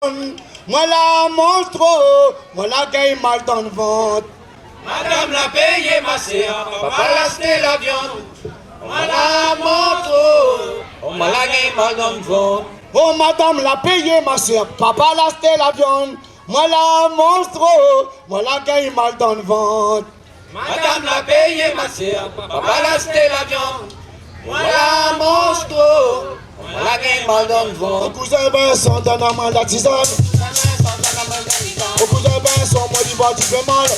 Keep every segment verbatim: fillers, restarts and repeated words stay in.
Moin la manz tro, moin la gingn mal dan vant. Madam la péyé ma sèr, papa la ashté la viann. Moin la manz tro, moin la gingn mal dan vant. Oh, madam la péyé ma sèr, papa la ashté la viann. Moin la manz tro, moin la gingn mal dan vant. Madam la péyé ma sèr, papa la ashté la viann. Moin la manz tro, moin la gingn mal dan vant. Oh, kouzin Vinsan, donn amoin la tizane. Oh, kouzin Vinsan, moin li vant i fé mal.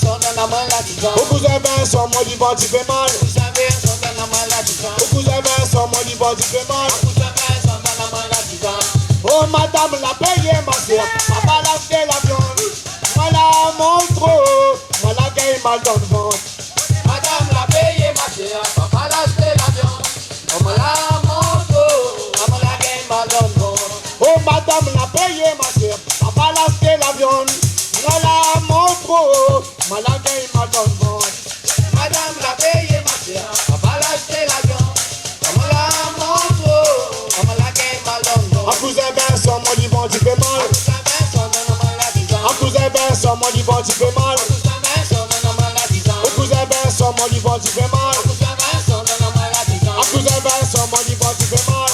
Oh, kouzin Vinsan, moin li vant i fé mal. Oh, kouzin Vinsan, moin li vant i fé mal. Oh, madam la péyé ma sèr, papa la ashté la viann. Moin la manz tro, moin la gingn mal dan vant. Madam la péyé ma sèr, papa la ashté la viann. Moin la manz tro, moin la gingn mal dan vant. Oh, madam la péyé ma sèr, papa la ashté la viann. Moin la manz tro, moin la gingn mal dan vant. Madam la péyé ma sèr, papa la ashté la viann. Moin la manz tro, moin la gingn mal dan vant. Ah, kouzin Vinsan, moin li vant i fé mal. Ah, kouzin Vinsan, moin li vant i fé mal. Oh, kouzin Vinsan, moin li vant i fé mal. Ah, kouzin Vinsan, moin li vant i fé mal.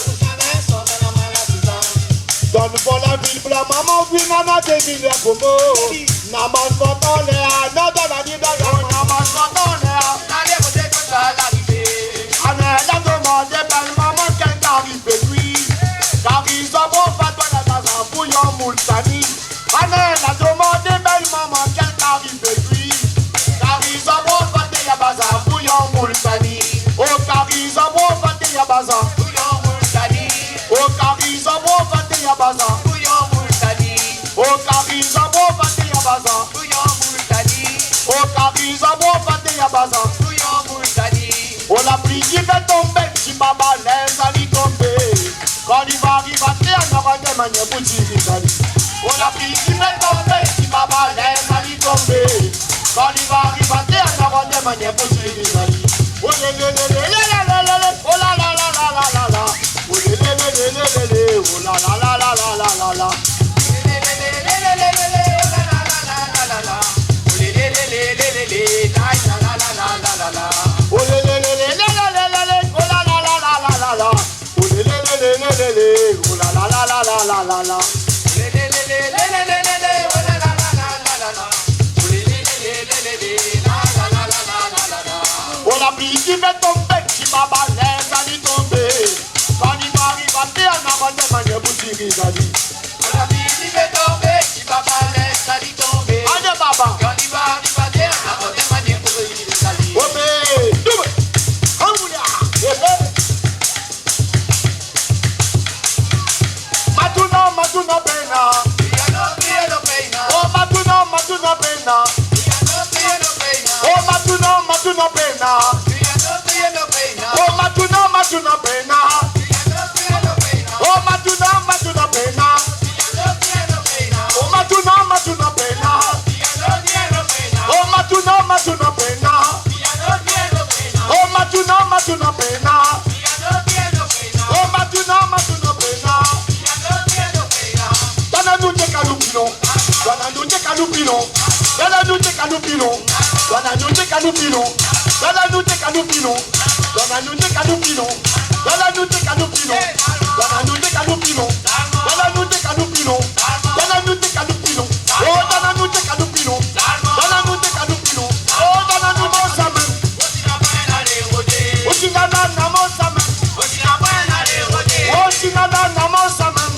Dan fon la vil blan, maman, vi nana dé milièr komo. Na manz vant anlèr, na dan la li dan la. Oh, na manz vant anlèr. Alé, voté kosa la rivé. Ané la domandé bèl maman kèl kari i fé kui. Kari zanbro fat, la bazar, bouyon moultani. Ané la domandé bèl maman kèl kari i fé kui. Kari zanbro fat, la bazar, bouyon moultani. Oh, kari zanbro fat, la bazar. Bouyon moultani. Oh, kari zanbro fat, la bazar. Bouyon moultani. Oh, kari zanbro fat, la bazar. Bouyon moultani. Oh, kari zanbro fat, la bazar. Bouyon moultani. Oh, la pli ki fé tonbé, ti baba lès ali tonbé. Kan li va ariv atèr, nora dé manièr pou dir li sali. Oh, la pli ki fé tonbé, ti baba lès ali tonbé. Kan li va ariv atèr, nora dé manièr pou dir li sali. Oh, lé, lé, lé, oh la la la la la la. Oh, lé, lé, lé, oh la la la la la la. Oh, lé, lé, lé, lé, lé, lé, lé, oh la la la la la la. Oh, lé, lé, lé, lé, lé, lé, lé, lé, oh la la la la la la. Oh, lé, lé, lé, lé, lé, lé, lé, oh la la la la la la la. Oh, lé, lé, lé, lé, lé, lé, lé, lé, lé, oh la la la la la la la. Oh, lé, lé, lé, lé, lé, lé, lé, la la la la la la la. Oh, la pli ki fé tonbé, ti baba lès ali tonbé. Kan li va ariv atèr, nora dé manièr pou dir li sali. La pli ki fé tonbé, ti baba lès ali tonbé. Alé, baba. Kan li va ariv atèr, nora dé manièr pou dir li sali. Obé, doubé. Aouya, eh, eh. Matouna, matouna, pena. Piano, piano, pena. Oh, matouna, matouna, pena. Piano, piano, pena. Oh, matouna, matouna, pena. Piano, piano, pena. Oh, matouna, matouna, pena. Piano, piano, pena. Oh, matouna, matouna, pena. Piano, piano, pena. Oh, matouna, matouna, pena. Piano, piano, pena. Oh, matouna, matouna, pena. Piano, piano, pena. Oh, matouna, matouna, pena. Piano, piano, pena. Oh, matouna, matouna, pena. Piano, piano, pena. Dana nou té kaloupilon. Dana nou té kaloupilon. Dana nou té kaloupilon. Dana nou té kaloupilon. Dana nou té kaloupilon. Dana nou té kaloupilon. Dana nou té kaloupilon. Dana nou té kaloupilon. Dana nou té kaloupilon. Dana nou té kaloupilon. Oh, dana nou té kaloupilon. Dana nou té kaloupilon. Oh, dana nou té kaloupilon. Osi nana na mansa mèm. Osi nana na mansa mèm.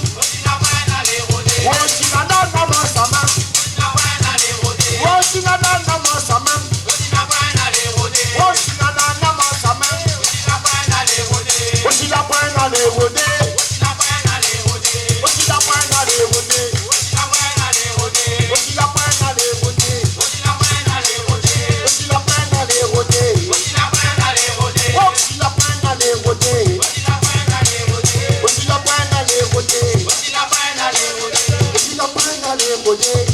Osi nana na mansa mèm. Osi nana na mansa mèm. Osi nana na mansa mèm. Osi la pwin alé rodé. Osi la pwin alé rodé. Osi la pwin alé rodé. Osi la pwin alé rodé. Osi la pwin alé rodé. Osi la pwin alé rodé. Osi la pwin alé rodé. Osi la pwin alé rodé. Osi la pwin alé rodé. Osi la pwin alé rodé. Osi la pwin alé rodé.